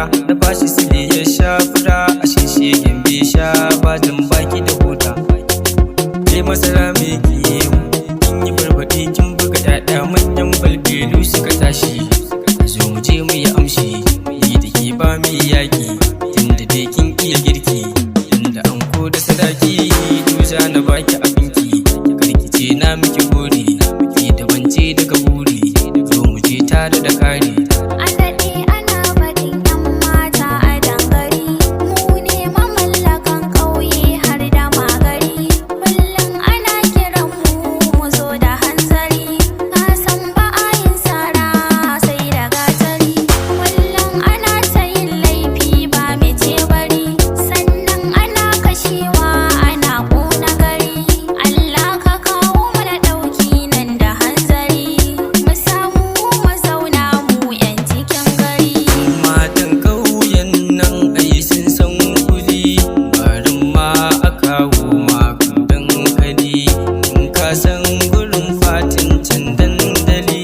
gida. Na bashi sile ya sha fura, a shishegen bai sha bajin baki da hota. Ke masara mai gemu, kin yi barbaɗi, kin buga ɗaɗa, manyan balbelu suka tashi. Zo mu je mu yi amshi, ni da ke ba mu yaƙi, tunda dai kin iya girki, tunda an ko da sadaki, to za na baki abinki, karkice na miki gori, ki da bance daga buri, zo mu je tare da kari. An daɗe ana faɗin 'yan mata a dangare, mu ne mamallakan ƙauye har da magari. Kullum ana kiran mu mu zo da hanzari, ka san ba a yin sara sai da gatari. Kullum ana ta yin laifi ba mai ce bari, sannan ana kashewa ana ƙona gari. Allah ka kawo mana ɗauki nan da hanzari, mu samu mu zauna mu 'yan cikin gari. Matan ƙauyen nan ai sun san kuli, barin ma a kawo maka dankali. In ka san gurin fatin can dandali,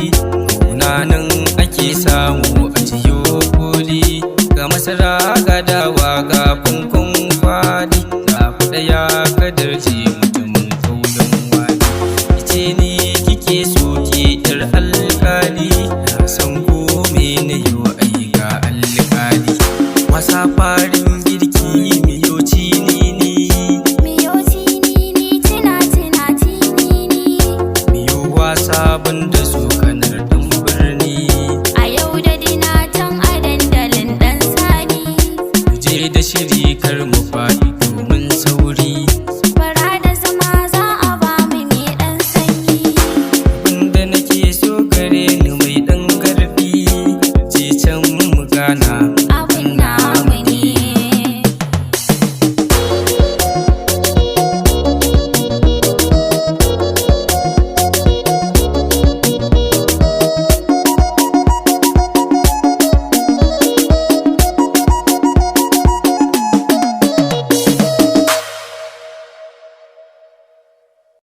kauna nan ake samu a ciyo koli. Ga masara, ga dawa, ga kunkun kwali, zafi ɗaya kadarci mutumin ƙauyen wali. Ice ni kike so ke yar alkali, na san ko me na yi wa ai ga alkali. Wasa farin girki miyo ni. Miyo tinini tina tina tinini. Miyo wasa ban